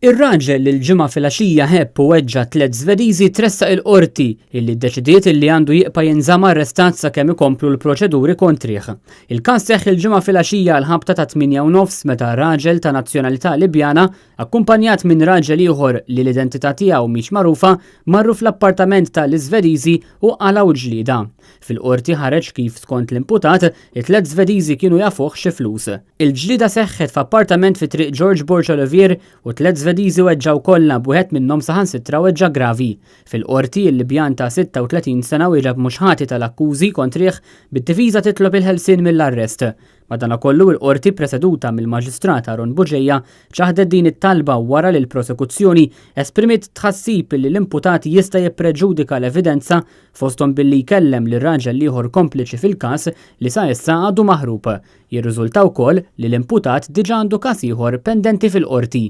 Ir-raġel li l-Ġimgħa filgħaxija ħebb u weġġa' tlett Żvediżi tressaq il-Qorti illi ddeċidiet illi għandu jibqa' jinżamm arrestat sakemm ikomplu l-proċeduri kontrih. Il-każ seħħ il-Ġimgħa filgħaxija għall-ħabta ta' tmienja u nofs meta raġel ta' nazzjonalità Libjana, akkumpanjat minn raġel ieħor li l-identità tiegħu mhix magħrufa, marru fl-appartament ta' l-Iżvediżi u qalgħu ġlieda. Fil-Qorti ħareġ kif skont l-imputat, it-tlett Żvediżi kienu jafuh xi flus. Il-ġlieda seħħet f'appartament fi Triq George Borg Olivier u tlett Żvediżi weġġgħu kollha b'wieħed minnhom saħansitra weġġa' gravi. Fil-Qorti, il-Libjan ta' 36 sena wieġeb mhux ħati tal-akkużi kontrih bid-difiża titlob il-ħelsien mill-arrest. Madanakollu, il-Qorti preseduta mill-Maġistrat Aaron Bugeja ċaħdet din it-talba wara li l-prosekuzzjoni esprimiet tħassib li l-imputat jista' jippreġudika l-evidenza fosthom billi jkellem lir-raġel l-ieħor kompliċi fil-każ li sa issa għadu maħrub. Jirriżulta wkoll li l-imputat diġà għandu każ ieħor pendenti fil-Qorti.